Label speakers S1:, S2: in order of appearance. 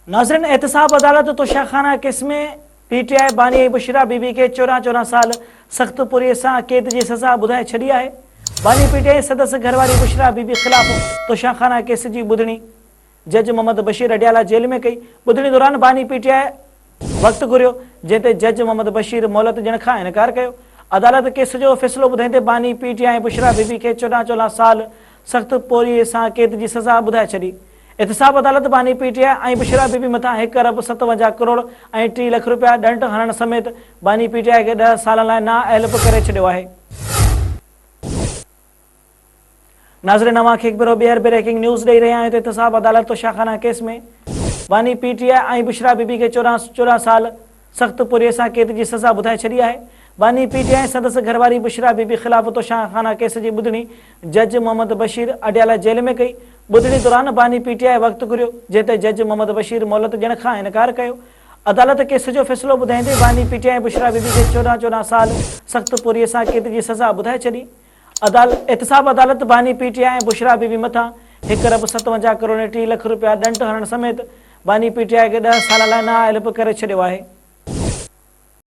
S1: ناظرين احتساب عدالت توشا خانه ڪيس ۾ پي ٽي آء باني ۽ بشريٰ بي بي کي 14 14 سال سخت پورهيي سان قيد جي سزا ٻڌائي ڇڏي آهي. باني پي ٽي آء ۽ سندس گهرواري بشريٰ بي بي خلاف توشا خانه ڪيس جي ٻڌڻي جج محمد بشير اڊيالا جيل ۾ ڪئي. ٻڌڻي دوران باني پي ٽي آء وقت گهريو، جنهن تي جج محمد بشير مهلت ڏيڻ کان انڪار ڪيو. عدالت ڪيس جو فيصلو ٻڌائيندي باني پي ٽي آء ۽ بشريٰ بي بي کي 14 14 سال سخت پورهيي سان قيد جي سزا ٻڌائي ڇڏي. احتساب عدالت باني پي ٽي آء ۽ بشريٰ بي بي مٿان هڪ ارب 57 ڪروڙ ۽ 30 لک رپيا ڏنڊ هڻڻ سميت باني پي ٽي آء کي ڏهه سالن لاء نااهل به ڪري ڇڏيو آهي. ناظرين اوهان کي هڪ ڀيرو ٻيهر بريڪنگ نيوز ڏئي رهيا آهيون ته احتساب عدالت توشاخانه ڪيس ۾ باني پي ٽي آء ۽ بشريٰ بي بي کي 14 سال سخت پورهيي سان قيد جي سزا ٻڌائي ڇڏي آهي. باني پي ٽي آء ۽ سندس گهرواري بشريٰ بي بي خلاف توشاخانه ڪيس جي ٻڌڻي جج محمد بشير اڊيالا جيل ۾ ڪئي. ٻڌڻي دوران باني پي ٽي آء وقت گهريو، جنهن تي جج محمد بشير مهلت ڏيڻ کان انڪار ڪيو. عدالت ڪيس جو فيصلو ٻڌائيندي باني پي ٽي آء ۽ بشريٰ بي بي کي 14 14 سال سخت پورهيي سان قيد جي سزا ٻڌائي ڇڏي. احتساب عدالت باني پي ٽي آء ۽ بشريٰ بي بي مٿان هڪ ارب 57 ڪروڙ ۽ 30 لک رپيا ڏنڊ هڻڻ سميت باني پي ٽي آء کي ڏهه سالن لاء نااهل به ڪري ڇڏيو آهي.